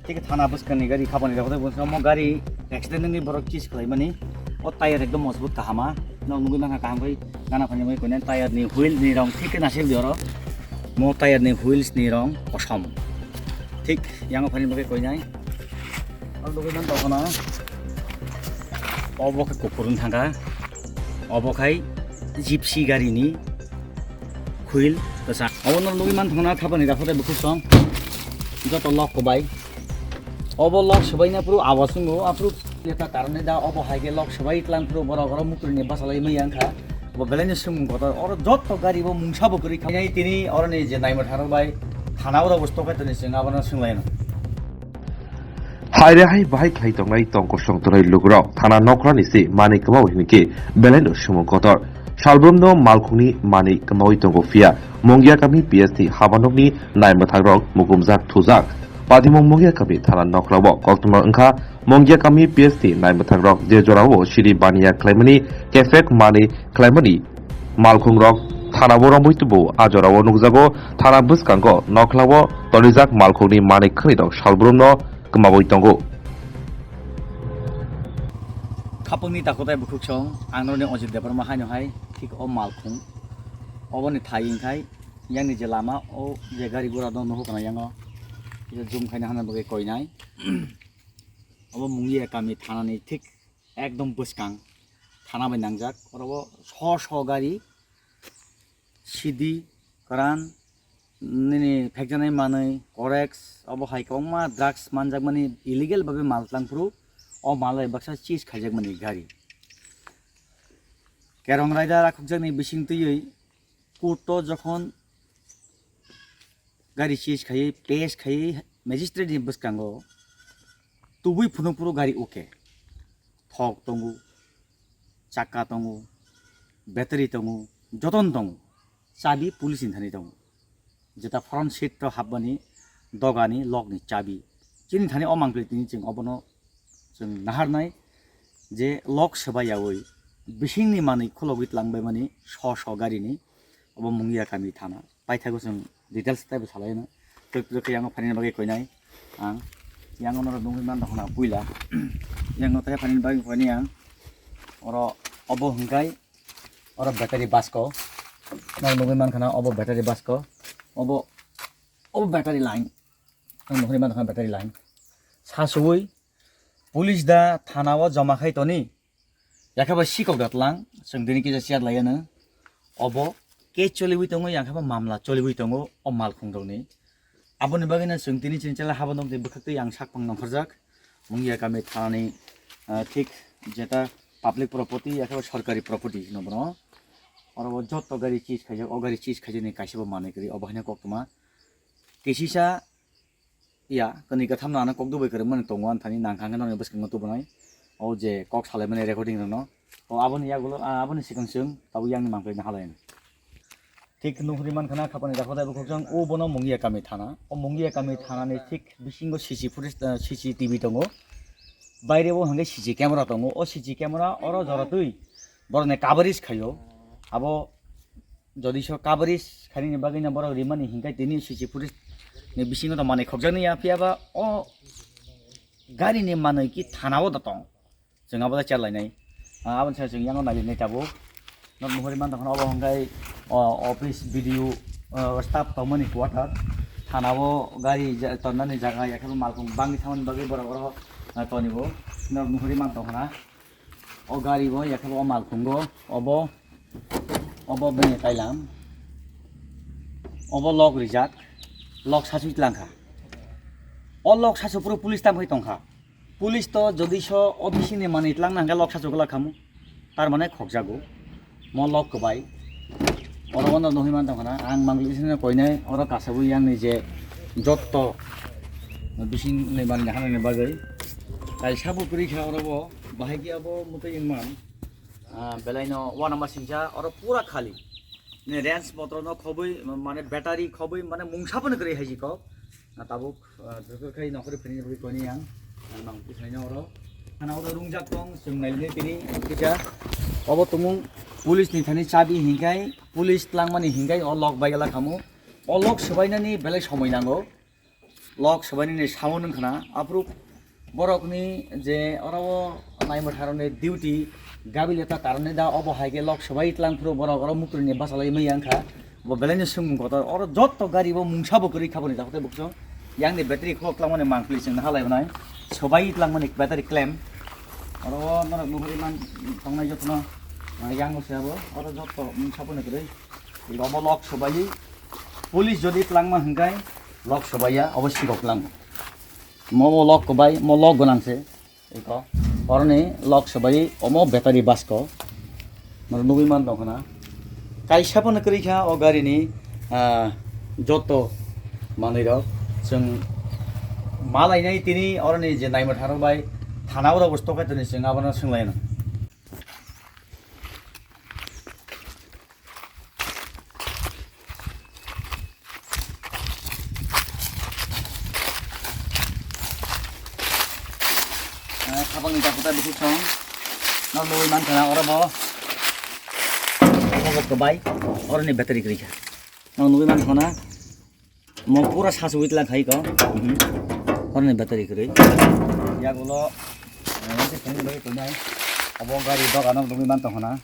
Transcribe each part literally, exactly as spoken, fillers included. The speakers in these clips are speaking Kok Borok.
Thik thana bwskangni gari khapani rok tei bwskango gari accident wngwi borok cheese khlaimani. O tyre ekdom mojbut kahama. Nok nugwi mankha kaham khe gana phani mai koinai tyre ni wheel ni rong thik khe nasil di oro. Mo tyre ni wheels ni rong kosom. Thik yango phani bagwi koinai. Oro nugwi mankha khana. Obo khe kuphur wng thangkha. Obo khai Gypsy gari ni wheel kwchak. Obo no nugwi mankha khana khapani rok tei bukhuk song. Joto lok kwbai. Obo lok swbaina phuru awas wngo, aphuru leta karne da obo hai khe lok swbai tlang phuru borok oro mukri ni bachalai maya wngkha. Bo belai no swngmung kotor, oro jotto gari bo mungsa bo kwrwi kha. Tini oro ni je naima tharo bai thana oro bo stokai toni chwng abono swnglaino. Haire hai bahai khlai tongnai tong kosong tongnai lukurok thana nokra ni se manwi kwmawi hwnwi khe belai no swngmung kotor. Salbrum no malkhungni manwi kwmawi tongo phiya Mungia kami P S ni habanokni naimwthangrok mukumjak thujak. Patimung Mungia kami thana nokhlao koktwma wngkha Mungia kami P S ni naimwthangrok je jorao siri baniya khlaimani kefek manwi khlaimani malkhungrok thanao romwi tubu. A jorao nukjago thana bwskango nokhlao tonijak malkhungni manwi khwnirok salbrumno kwmawi tongo. Khapangni takhuk tai bukhuk song, ang noroni Ajit Debbarma haino hai thik o malkhung. Oboni thai wngkhai yang ni je lama o je gari gura dong nohok kana yango. Kisa zoom khaina hana bagwi koinai. Obo Mungia kami thana ni thik ekdom bwskang thana bai nangjak. Oro o so so gari sidi, koran, nini phekjaknai manwi, korex, obo hai kwbangma drugs manjakmani illegal babe mal tlang phuru o mal bai baksa cheese khaijakmani gari. Kerong raida rakhokjakni bising twiwi court o jokhon gari cheese khaiwi, pace khaiwi magistrate ni bwskango tubui phunuk phuru gari uke. Thok tongo, chakka tongo, battery tongo, jotono tongo. Chabi police ni thani tongo. Jeta front seat o hapmani dogani lock ni chabi. Chini thani o mangpili tini chwng obono chwng naharnai je lock swbai yaui bisingni manwi khulogwi tlangbaimani so so garini obo Mungia kami thana. Paithago chwng details taibo salaino. Tok tok yang phanina bagwi koinai. Ang yang ono nungwi man dokhna puila. Yang no tai phanina bagwi koinai ang. Oro obo hwnkhe oro battery basko. Nang nungwi mankhana obo battery basko. Obo obo battery line. Ang nungwi man dokhna battery line. Sasui police da thana o joma khai toni. Yakhe bo sikok da tlang, chwng tini kisa chair laiya no. Obo case choliwi tongo, yakhe bo mamla choliwi tongo, o malkhung rokni. Aboni bagwi no chwng tini chini chela habo nokni bwkhak twi ang sakphang nongkhorjak. Mungia kami thanani, ah, thik jeta public property, yakhe bo sorkari property hino bono. Oro bo jotto gari cheese khaijak, o gari cheese khaijakni kaisa bo manwi kwrwi, obo haino koktwma. Kisisa Ya, kani katham no ano kok dubai kwrwngmani tongo, ani thani nangkha hwnkhe norokni bwskango tubunai. O je kok salaimani recording rokno. O aboni yagulo, ah, aboni swkang swng tabuk yakni mangpili no halaino. Thik nuhuri mankha na khapani dakho daibo khokjang, o bono Mungia kami thana. O Mungia kami thana ni thik bisingo C C footage, ah, C C T V tongo. Baire o hwnkhe C C camera tongo. O C C camera oro jora twi borokni coverage khaio. Abo Jodi so coverage khainani bagwi no borok rimani hinkhe tini C C footage ni bisingo to manwi khokjaknai ya, phiya ba o gari ni manwi ki thana o da tong. Chwng abo da chat lainai. Ah, aboni saka chwng yango nailainai tabuk. Nok muhuri man tongkha obo hwnkhe o office B D O, o staff tongmani quarter. Thana o gari ja-, tonnani jaga ya khe bo malkhung bangwi thangmani bagwi borok oro, ah, tonibo. Nok muhuri man tongkha na. O gari bo, yakhe bo o malkhungo, obo, obo bini kailam, obo lok rijak, lok sasu tlang kha. O lok sasu phuru police tamo tong kha. Police to jodi so o bising ni manwi tlang nang khe lok sasu glak khamu, tar mane khokjago, mo lok kwbai. Oro bono nugwi man tongkha na, ang mangli sini koinai, oro kasabwi yang ni je jotto bising ni manwi hanani bagwi. Tai sabo kwrwi kha oro bo, bahai khe abo mutai wngman. Ah, belai no uanama singcha, oro pura khali. Ne range motor no khobwi, mane battery khobwi, mane mungsa phano kwrwi hai jikok. Na tabuk, ah, dwkhe khai nokori phini bagwi koni yang, ah, nang tisaino oro. Khana oro rungjak tong, chwng nailini tini, kisa. Obo tumung police ni thani chabi hinkai, police tlangmani hinkai, o lok bai gala khamu. O lok swbainani belai somoi nango. Lok sobaini ni sound wngkha na, aphuru borokni je oro o naimwtharoni duty, gabi leta karoni da obo hai khe lok sobai tlang phuru borok oro muktrwini bachalai manya wngkha. Bo belai no swngmung kotor, oro jotto gari bo mungsa bo kwrwi kha boni, takhuk tei bukhuk song. Yang ni battery khulok tlangmani mangpili chwng naha lai nai, sobai tlangmani battery klem. Oro o norok nuhuri man tongnai jotono, ah, yang o se abo, oro jotto mungsa bo ni kwrwi. Obo lok sobai, police jodi tlangma hwnkhe lok sobaiya, obo sikok tlango. Mo bo lok kwbai, mo lok gwnang se. Eko, oroni lok sobai omo battery basko. Mano nugui man tong khna. Kaisa phano kwrwi kha o gari ni, ah, joto manwi rok. Chwng malainai tini oroni je naimwtharo bai thana o rok bo stokai toni chwng abono swnglaino. Eh, khapangni takhuk tei bukhuk song. Nok nugui mankha na oro bo. Oro bo kwbai. Oroni battery kwrwi kha. Nok nugui mankha na. Mo pura sasugwi tlang khai ko. Mhm. Oroni battery kwrwi. Yagulo, eh, se kani bai kunai. Abo gari doga nok nugui man tong khna.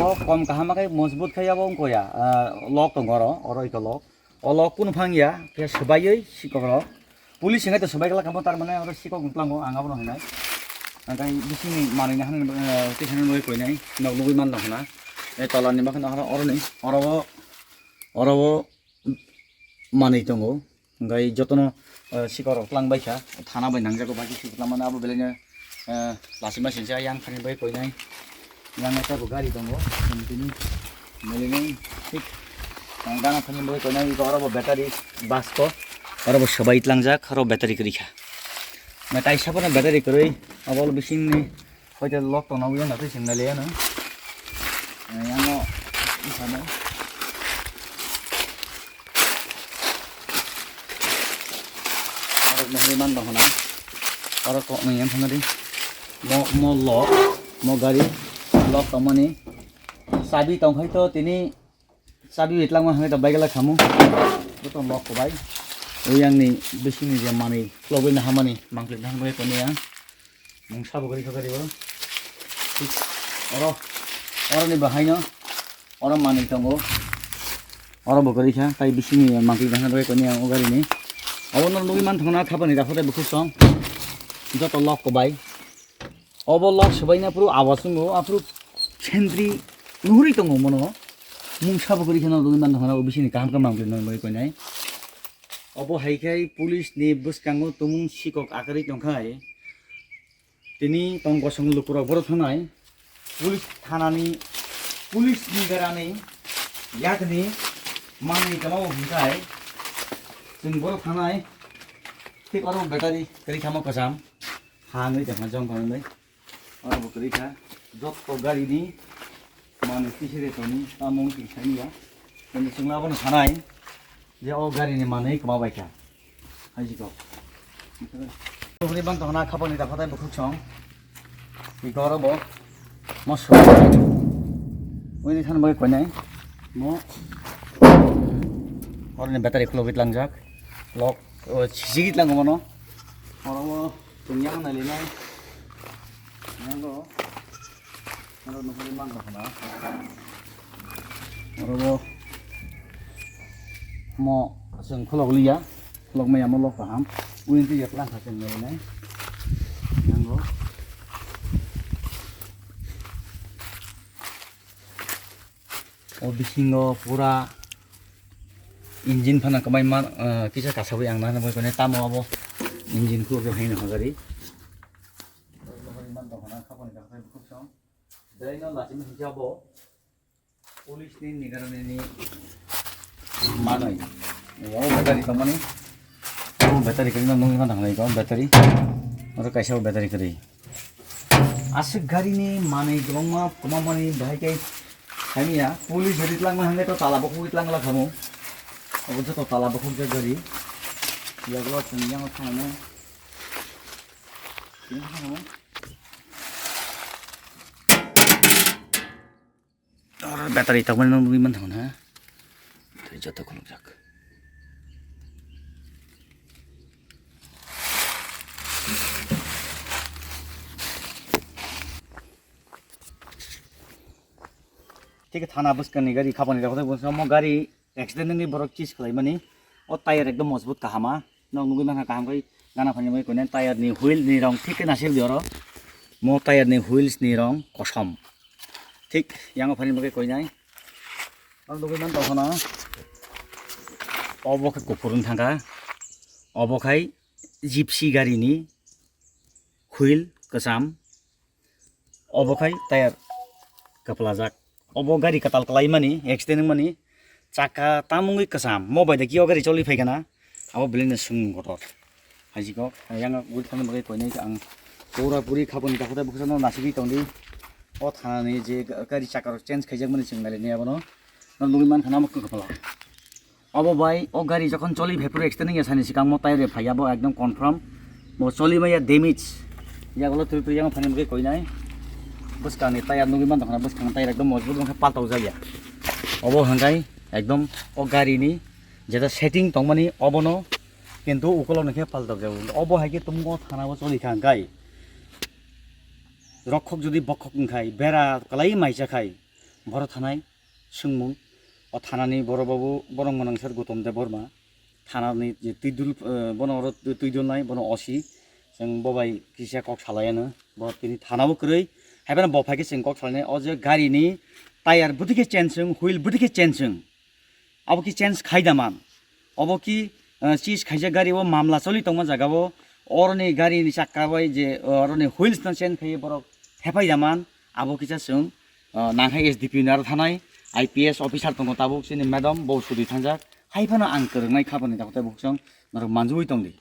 O kom kaham khe mojbut khai abo wngko ya. Eh, lok tongo oro, oro iko lok. O lok kunu phang ya, khe swbaiwi sikok rok. Police hingai to swbai glak kamo, tar mane oro sikok wng tlango, ang abono hinai. Ang kai bisingni manwi na han, eh, tei hinai nugui koinai, nok nugui man tong khna. Eh, tola ni bakhe no horo, oroni, oro o, oro o manwi tongo. Hingke jotono, eh, sikok rok tlang bai kha, thana bai nangjago, baki sikok tlang mano abo belai no, eh, lachima singsa yang thani bai koinai, yang ekta bo gari tongo, tini belai no thik, eh, gana thani bai koinai, oro bo battery basko, oro bo swbai tlangjak, oro battery kwrwi kha. Na kaisa bono battery kwrwi, abo bisingni. Hoite lok tongna ui wngkha tei chwng nai liya no. Eh, yang no wngkha no. Oro no hwnwi man tong khna. Oro kok nang yang thangna di. Mo, mo lok, mo gari lok tongmani. Chabi tong khai to tini Chabi bai tlangma hwnwi ta bike la khamu. Joto lok kwbai. Ui yang ni bising ni je manwi, logwi na hamani, mangpli na hamani koni yang. Mungsa bo gari khagari bo. Thik oro, oro ni bahai no, oro manwi tongo. Oro bo gari kha, tai bising ni mangpli na hamani koni yang o gari ni. Abo no nugwi man thangna khapani da khotai bukhuk song. Joto lok kwbai. Obo lok swbaina phuru awas wngo, aphuru sentry nuhuri tongo mono. Mungsa bo kwrwi kheno rwgwi mantong kheno, obo bisingni kaham khe mangpli nang bagwi koinai. Obo hai khai police ni bwskango tumung sikok akwrwi tongkhai. Tini tong kosong lukurok boro thangnai. Police thanani, police ni berani yakni manwi kwmao hwnkhai chwng boro thangnai. Thik oro battery kwrwi khamo kwcham. Hangwi tongkha jong tongwi. Oro bo kwrwi kha. Jotto gari ni manwi kisa de toni, tamo wng kisa ni ya. Tini chwng abono sanai je o gari ni manwi kwma bai kha. Hai jikok. Hwnwi bang tongna khapani da phatai bukhuk song. Iko oro bo. Mo so. Ui ni than bai koinai. Mo. Oro ni battery khulogwi tlangjak. Lok, o, sisigi tlango mono. Oro bo. Tungya nai linai. Yango. Oro nuhuri man rok na. Oro bo. Mo chwng khulok liya. Khulok maya mo lok kaham. Uin tu yak lang kha chwng nai linai. Yango. O bisingo pura engine phano kwbangma, ah, kisa kasawi ang nana bai kone tamo abo engine khulukjak haino hagari. Belai no lachima hinkhe abo police ni nigarani ni manwi. O battery tongmani. O battery kwrwi no nugwi mantong lai ko battery. Oro kaisa o battery kwrwi. Aswk gari ni manwi kwbangma kwmamani bahai khe hamya, police rwdi tlangma hwnkhai to tala bukhugwi tlang la khamu. Obo joto tala bukhukjak gari. Yagulo chwng yang thangmani. Tini thangmani. Oro battery tokmani no nugwi mantong na. Tei joto khulukjak. Thana bwskangni gari khapani rok tei bwskango gari accident wngwi borok cheese khlaimani. O tyre ekdom mojbut kahama. Nok nugwi mankha kaham khai gana phani bagwi koinai tyre ni wheel ni rong thik khe nasil di oro. Mo tyre ni wheels ni rong kosom. Thik yango phani bagwi koinai. Nok nugwi man tongkhana. Obo khe kuphur wng thangkha. Obo khai Gypsy gari ni wheel kwcham. Obo khai tyre kwplajak. Obo gari kwtal kwlaimani, accident wngmani, chakka tamungwi kwcham. Mo bai da kio gari choli phaikana, abo belai no swngmung kotor. Haijikok, yang wngwi thangni bagwi koinai ang pura puri khaponi takhuk tei bwkhano nasigwi tongdi. O thanani je gari chakka rok change khaijakmani chwng nailainai abono. Nang nugwi mankha namo kwkha phala. Obo bai o gari jokhon choli phai phuru accident wngya sani swkang mo tyre phaiya bo ekdom confirm. Bo choli maya damage. Yagulo twi twi yang phani bagwi koinai. Bwskangni tyre nugwi man tongkha, bwskangni tyre ekdom mojbut wngkha, paltok jakya. Obo hwnkhe ekdom o gari ni jeta setting tongmani obono kintu ukolog ni khe paltok jago. Obo hai khe tumgo thana o choli kha hwnkhe. Rokhok jodi bokhok wngkhai, bera kwlai maisa khai, boro thanai swngmung. O thanani borok babu borok mwnang sir Gautam Debbarma. Thanani je twi dul, eh, bono oro twi, twi dulnai, bono O C. Chwng bo bai kisa kok salaiano. Bo tini thana o kwrwi. Haiphano bo phaikhe chwng kok salainai. O je gari ni tyre bwtwi khe change wng, wheel bwtwi khe change wng. Abo ki change khai da man. Obo ki, eh, cheese khaijak gari o mamla choli tongma jaga o. Oroni gari ni chakka bai je, eh, oroni wheels no change khai borok thepai da man. Abo kisa chwng, eh, nangkha S D P ni aro thanai I P S officer tongo tabuk chini madam bo sudi thangjak. Haiphano ang kwrwngnai khabani takhuk tei bwkhwsong norok manjui tongdi.